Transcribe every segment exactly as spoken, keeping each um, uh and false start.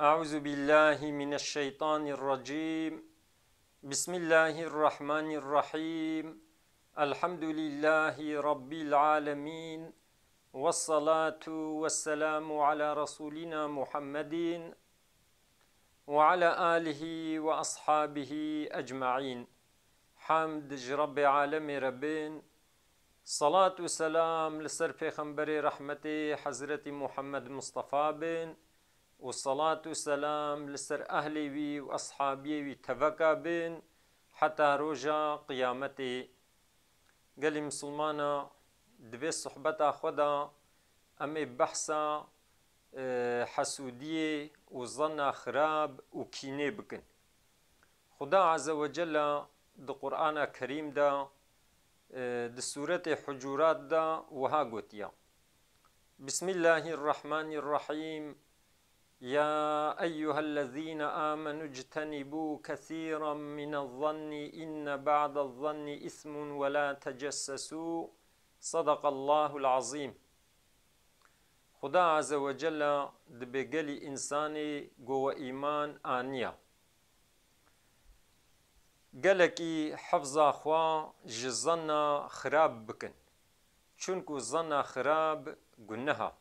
أعوذ بالله من الشيطان الرجيم. بسم الله الرحمن الرحيم. الحمد لله رب العالمين. والصلاة والسلام على رسولنا محمد وعلى آله وأصحابه أجمعين. Hamd ji Rebbê alemê re bin. Salat û selam li ser Pêxemberê rehmetê Hezretî Muhammed Mustafa bin û salat û selam li ser ehlê wî û eshabiyê wî teveka bin heta roja qiyametê. Gelî misilmana, di vê sohbeta xwe de em ê behsa, e, hesûdiyê û zanna xirab û kînê bikin. Xuda Azze ve Celle di Qur'ana Kerîm de, e, di sûretê Hucurat de wiha gotiye: Bismillahirrahmanirrahîm. يا أيها الذين آمنوا اجتنبوا كثيرا من الظن إن بعض الظن إثم ولا تجسسوا. صدق الله العظيم. Xuda Azze ve Celle dibê gelî însanê ku we îman aniya, gelekî hefza xwe ji zanna xirab bikin. Çunku zanna xirab guneha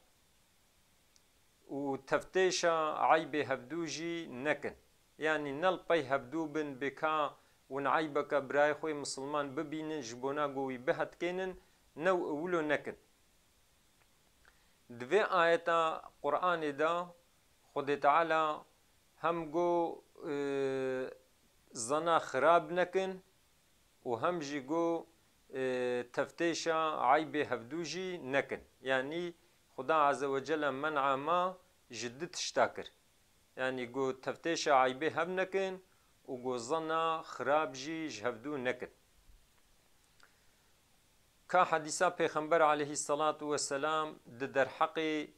û teftêşa eybê hevdû jî nekin. Yanî ne li pey hevdû bin bê ka hûn eybeke birayê xwe yê misilman bibînin ji bona ku wî bihetkênin, new wilo nekin. Di vê ayeta Qur'anê de Xwedê Teala hem got, e, zana xirab nekin û hem jî got, e, teftêşa eybê hevdû jî nekin. Yanî Xuda Azze ve Celle men'a ma ji du tişta kir. Yanî got teftêşa eybê hev nekin û got zana xirab jî ji hevdû nekin. Ka hedîsa Pêxember aleyhissalatu vesselam di derheqê,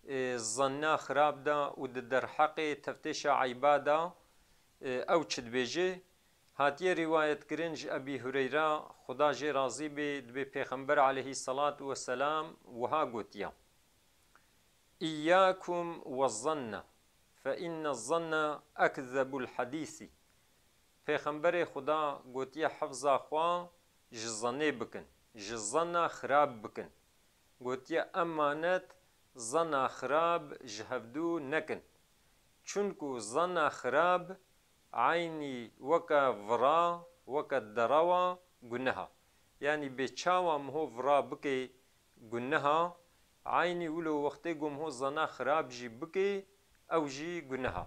e, zanna xirab de û di derheqê teftêşa eyba de, e, ew çi dibêje? Hatiye rîwayetkirin ji Ebî Hureyra, Xuda jê razî bê, dibê Pêxember aleyhissalatu vesselam wiha gotiye: إياكم والظن فإن الظن أكذب الحديث. Pêxemberê Xuda gotiye, hefza xwe ji zanê bikin, ji zanna xirab bikin. Gotiye, emanet zanna xirab ji hevdû nekin. Çunku zanna xirab eynî weke vira, weke derewa guneha. Yanî bê çawa miho vira bike guneha, eynî wilo wextê ku miho zana xirab jî bike, ew jî guneha.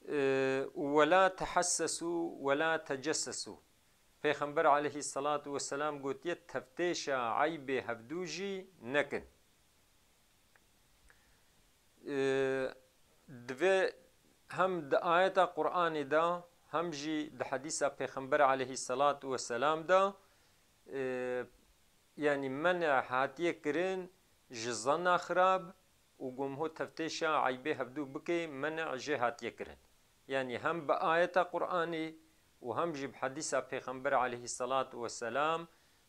Ee, ولا تحسسوا ولا تجسسوا. Pêxember aleyhissalatu vesselam gotiye, teftêşa eybê hevdû jî nekin. Ee, divê hem di ayeta Qur'anê de, hem jî di hedîsa Pêxember aleyhissalatu vesselam de, e, yanî menê hatiye kirin ji zanna xirab û ku miho teftêşa eybê hevdû bike, menê jê hatiye kirin. Yanî hem bi ayeta Qur'anê û hem jî bi hedîsa Pêxember aleyhissalatu vesselam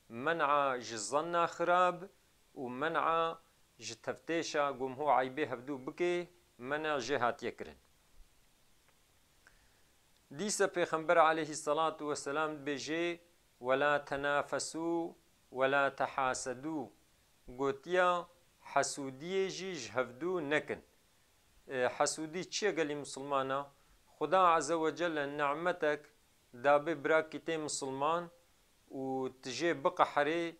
men'a ji zanna xirab û men'a ji teftêşa ku miho eybê hevdû bike, menê jê hatiye kirin. Dîse Pêxember aleyhissalatu vesselam dibêje, ولا تنافسوا ولا تحاسدوا. Gotiya, hesûdiyê jî ji hevdû nekin. E, hesûdî çi ye gelî misilmana? Xuda Azze ve Celle nimetek dabe birakî tê misilman û tu jê biqeherê,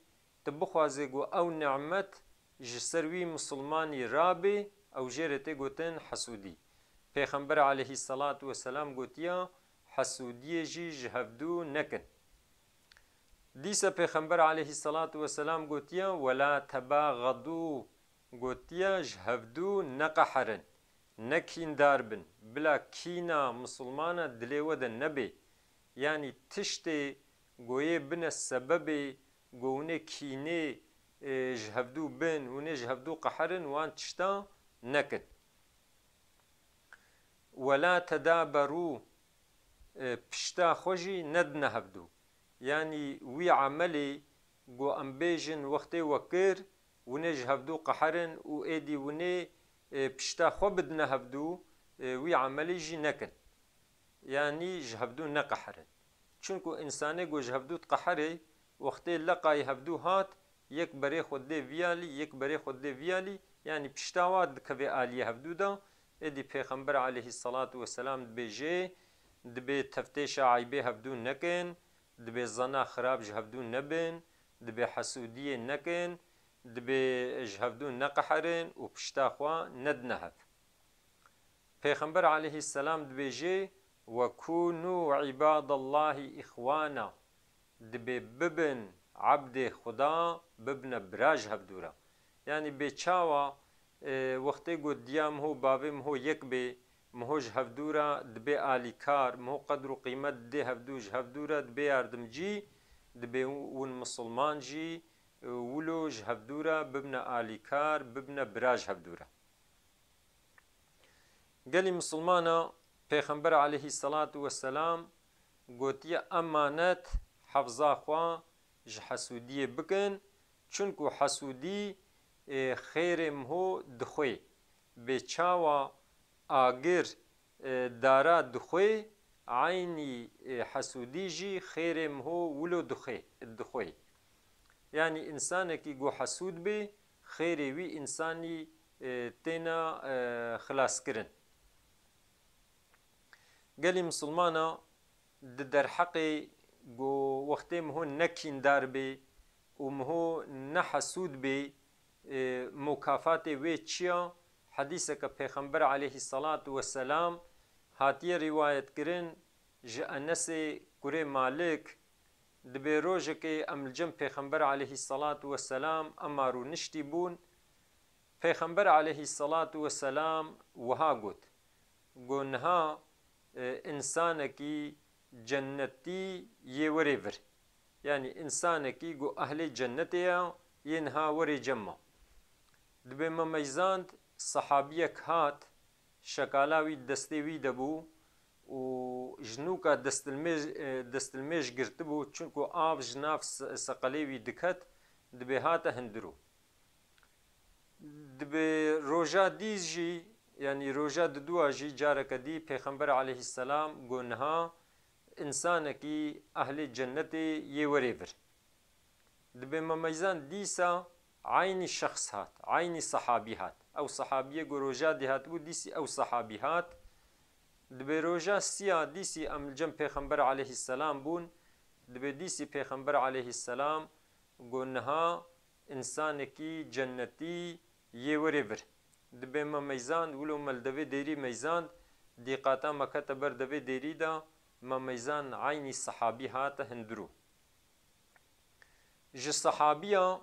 tu bixwazê ku ew nimet ji ser wî misilmanî rabe, ew jê re tê gotin hesûdî. Pêxember aleyhissalatu vesselam gotiya, hesûdiyê jî ji hevdû nekin. Dîse Pêxember aleyhissalatu vesselam gotiya, ولا تباغضوا. Gotiya, ji hevdû neqeherin, ne kîndar bin, bila kîna misilmana dilê we de nebe. Yanî tiştê ku yê bine sebebê ku hûn ê kînê, e, ji hevdû bin, hûn ê ji hevdû qeherin, wan tişta nekin. ولا تدابروا. E, pişta xwe jî nedine hevdû. Yanî wî emelê ku em bêjin wextê we kir, hûn ê ji hevdû qeherin û êdî hûn ê, e, pişta xwe bidine hevdû, e, wî emelî jî nekin. Yanî ji hevdû neqeherin. Çunku însanê ku ji hevdû diqeherê, wextê leqayî hevdû hat, yek berê xwe didê viyalî, yek berê xwe didê viyalî, yanî pişta wa dikeve aliyê hevdû de. Êdî Pêxember aleyhisselatu vesselam dibêje, dibê teftêşa eybê hevdû nekin, dibê zana xirab ji hevdû nebin, dibê hesûdiyê nekin, dibê ji hevdû neqeherin û pişta xwe nedine hev. Pêxember aleyhisselam dibêje, "Ve kûnû îbadallahî îxwana." Dibê bibin ebdê Xuda, bibine bira ji hevdû re. Yanî bê çawa, e, wextê ku diya miho bavê miho yek bê, miho ji hevdû re dibê alîkar, miho qedr û qîmet didê hevdû, ji hevdû re dibê yardimcî, dibê win misilman jî, e, wilo ji hevdû re bibine alîkar, bibine bira ji hevdû re. Gelî misilmana Pêxember aleyhisselatu vesselam gotiye, emanet hefza xwe ji hesûdiyê bikin, çunku hesûdî, e, xêrê miho dixwê. Bê çawa agir, e, dara dixwê, eynî, e, hesûdî jî xêrê miho wilo dixwê, dixwê. Yanî însanekî ku hesûd bê, xêrê wî însanî, e, têna, e, xilaskirin. Gelî misilmana di derheqê ku wextê miho ne kîndar bê û miho ne hesûd bê, e, mukafatê wê çi ya? Hedîseke Pêxember aleyhisselatu vesselam hatiye rîwayetkirin ji Enesê kurê Malik, dibê rojekê em li cem Pêxember aleyhisselatu vesselam ema rûniştî bûn. Pêxember aleyhisselatu vesselam wiha got, got, niha, e, însanekî cennetî yê werê vir. Yanî însanekî got ehlê cennetê ya, yê niha werê cem me. Dibê me meyzand, sehabiyek hat, şekala wî destê wî de bû û ji nûka destilmêj, e, destilmêj girtibû, çunku av ji nav se-, seqelê wî diket, dibê hate hundirû. Dibê roja dî jî, yanî roja didûa jî careke dî Pêxember aleyhisselam got, niha însanekî ehlê cennetê yê werê vir. Dibê me meyzand dîsa eynî şexs hat, eynî sehabî hat. Ew sehabiyê ku roja dî hatibû, dîsî ew sehabî hat. Dibê roja sîya dîsî em li cem Pêxember aleyhisselam bûn. Dibê dîsî Pêxember aleyhisselam got, niha însanekî cennetî yê werê vir. Dibê me meyzand, wilo me li devê dêrî meyzand, dîqata me kete ber devê dêrî de, me meyzand eynî sehabî hate hundirû. Ji sehabiya,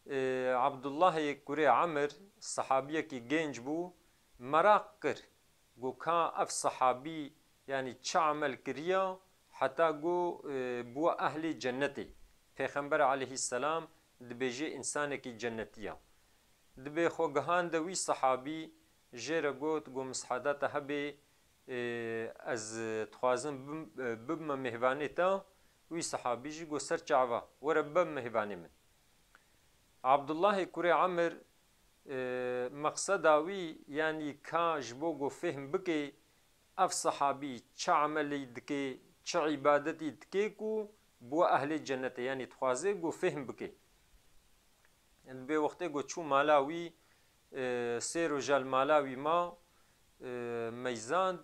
e, Abdullahê kurê Emir, sehabiyekî genc bû, meraq kir, got, ka ev sehabî, yanî çi emel kiriya, heta got, e, bû ehlê cennetê. Pêxember aleyhisselam dibêje însanekî cennetî ya. Dibê xwe gihande wî sehabî, jê re got, got, misahada te hebe, e, ez, e, dixwazim bim-, e, bibime mêvanê te. Wî sehabî jî got, ser çava, were bibe mêvanê min. Abdullahê kurê Emir, e, meqseda wî, yanî ka ji bo ku fêhm bike, ev sehabî çi emelî dike, çi îbadetî dike ku bû ehlê cennetê, yanî dixwaze ku fêhm bike. Dibê wextê ku çû mala wî, e, sê roja li mala wî ma, e, meyzand,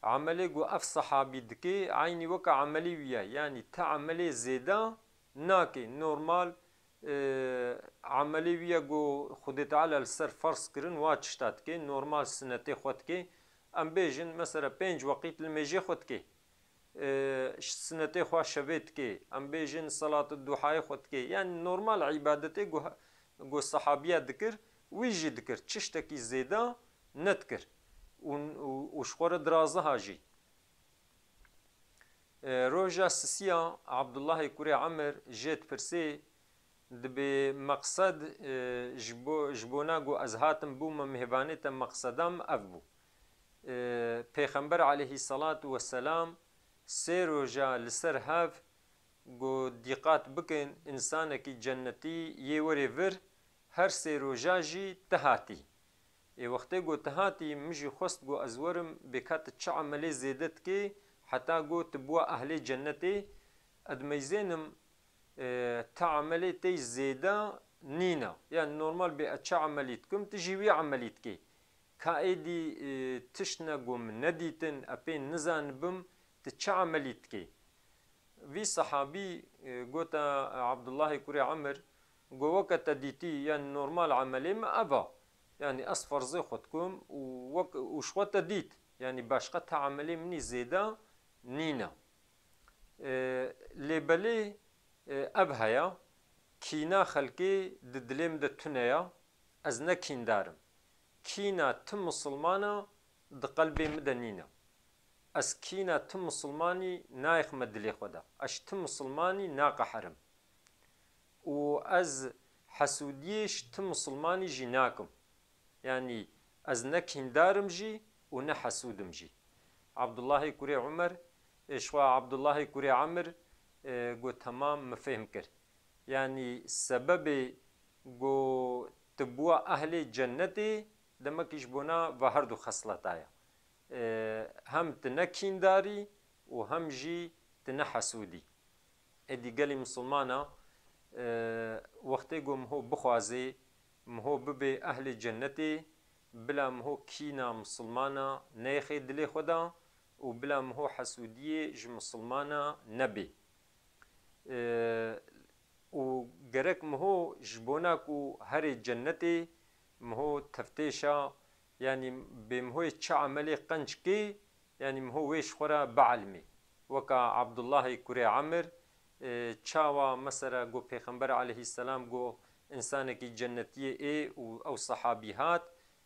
emelê ku ev sehabî dike, eynî weke emelê wî ye. Yanî ti emelê zêde nake. Normal, e, emelê wî ye ku Xwedê Teala li ser ferz kirin, wa tişta dike. Normal sinetê xwe dike. Em bêjin, mesela pênc weqît limêjê xwe dike. E, sinetê xwe şevê dike, em bêjin salat duhayê xwe dike. Yanî normal îbadetê ku, ku sehabiya dikir, wî jî dikir. Tiştekî zêde nedikir. Û, û, û ji xwe re diraziha jî. E, roja sisiya Abdullahê kurê Emir jê dipirsê, dibê meqsed, e, ji bo, ji bona ku ez hatim bûme mêvanê te, meqseda min ev bû. E, Pêxember aleyhisselatu vesselam sê roja li ser hev got, dîqat bikin, însanekî cennetî yê werê vir, her sê roja jî ti hatî. Ê wextê ku tu hatî, min jî xwest ku ez werim, bêka tu çi emelê zêde dikê, heta ku tu bûa ehlê cennetê, ez dimeyzênim, e, ti emelê tey zêde nîne. Yani normal bê ez çi emelî dikim, tu jî wî emelî dikê. Ka êdî, e, tişt ne ku min nedîtin, e pê nizanibim, tu çi emelî dikê? Vî sehabî, e, gote Abdullahê kurê Emir, go weke te dîtî, yani normal emelê min ev a. Yani ez ferzê xwe dikim û wek, û ji xwe te dît. Yani başqa ti emelê min î zêde nîne. E, lê belê, e, ev heye, kîna xelkê di dilê min de tune ya, ez ne kîndar im. Kîna ti misilmana di qelbê min de nîne. Ez kîna ti misilmanî nayêxime dilê xwe de. Ez ji ti misilmanî naqeherim. Û ez hesûdiyê ji ti misilmanî jî nakim. Yanî ez ne kîndar im jî û ne hesûd im jî. Abdullahê kurê Umer, ê, ji xwe Abdullahê kurê Emir, e, got, temam, min fêhm kir. Yanî sebebê ku tu bûa ehlê cennetê, demekî ji bona va her du xesleta ye. E, hem tu ne kîndarî û hem jî tu ne hesûdî. Êdî gelî misilmana, e, wextê ku miho bixwazê, miho bibê ehlê cennetê, bila miho kîna misilmana neyxê dilê xwe de û bila miho hesûdiyê ji misilmana nebê. E, û gerek miho ji bona ku herê cennetê, miho teftêşa, yanî bê mihoyê çi emelê qenc kê, yanî miho wê ji xwe re bielmê. Weka Abdullahê kurê Emir, e, çawa mesela got Pêxember aleyhisselam got, însanekî cennetiyê ê û ew sehabî hat,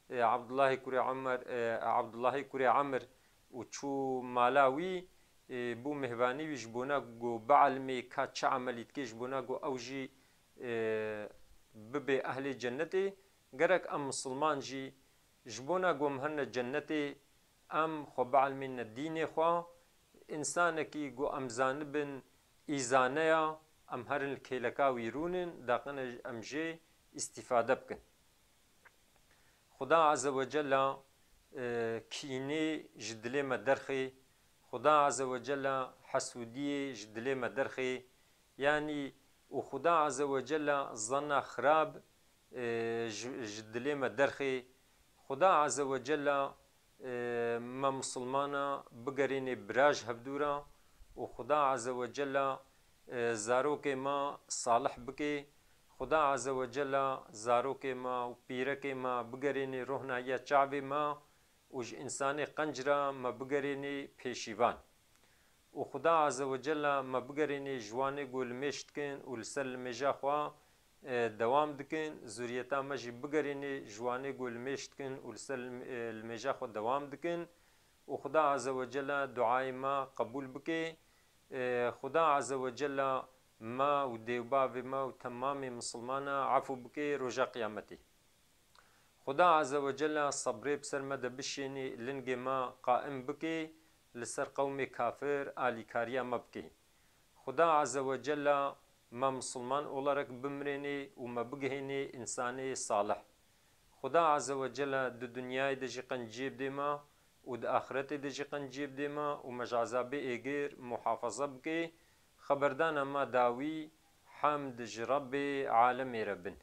e, Abdullahê kurê Emer, e, Abdullahê kurê Emir û çû mala wî, e, bû mêhvanî wî ji bona ku bielmê ka çi emelî dikê, ji bona ku ew jî, e, bibê ehlê cennetê. Gerek em misilman jî ji bona ku em herine cennetê, em xwe bielmîne dînê xwe, însanekî ku em zanibin îzane ya, em herin li kêleka wî rûnin, daqine em jê îstîfade bikin. Xuda Azze ve Cella, e, kînê ji dilê me derxê, Xuda Azze ve Cella hesûdiyê ji dilê me derxê, yanî û Xuda Azze ve Cella zanna xirab, e, ji, ji dilê me derxê. Xuda Azze ve Cella, e, me misilmana bigerênê bira ji hevdû re û Xuda Azze ve Cella, e, zarokê me salih bikê. Xuda Azze ve Cella zarokê me û pîrekê me bigerênê rohnahiya çavê me û ji însanê qenc re me bigerênê pêşîvan. Û Xuda Azze ve Cella me bigerênê ji wanê ku limêj dikin û li ser limêja xwe, e, dewam dikin, zuriyeta me jî bigerênê ji wanê ku limêj dikin û li ser lim-, e, limêja xwe dewam dikin. Û Xuda Azze ve Cella duayê me qebûl bike. E, Xuda Azze ve Cella me û dê û bavê me û temamê misilmana efû bike roja qiyametê. Xuda Azze ve Cella sebrê bi ser me de bişênê, lingê me qaim bike, li ser qewmê kafir alîkariya me bike. Xuda Azze ve Cella me misilman olarak bimirênê û me bigihênê însanê salih. Xuda Azze ve Cella di dinyayê de jî qenciyê bidê me û di axiretê de jî qenciyê bidê me û me ji ezabê êgir muhafaza bike. Xeberdana me dawî, hemd ji Rebbê alemê re bin.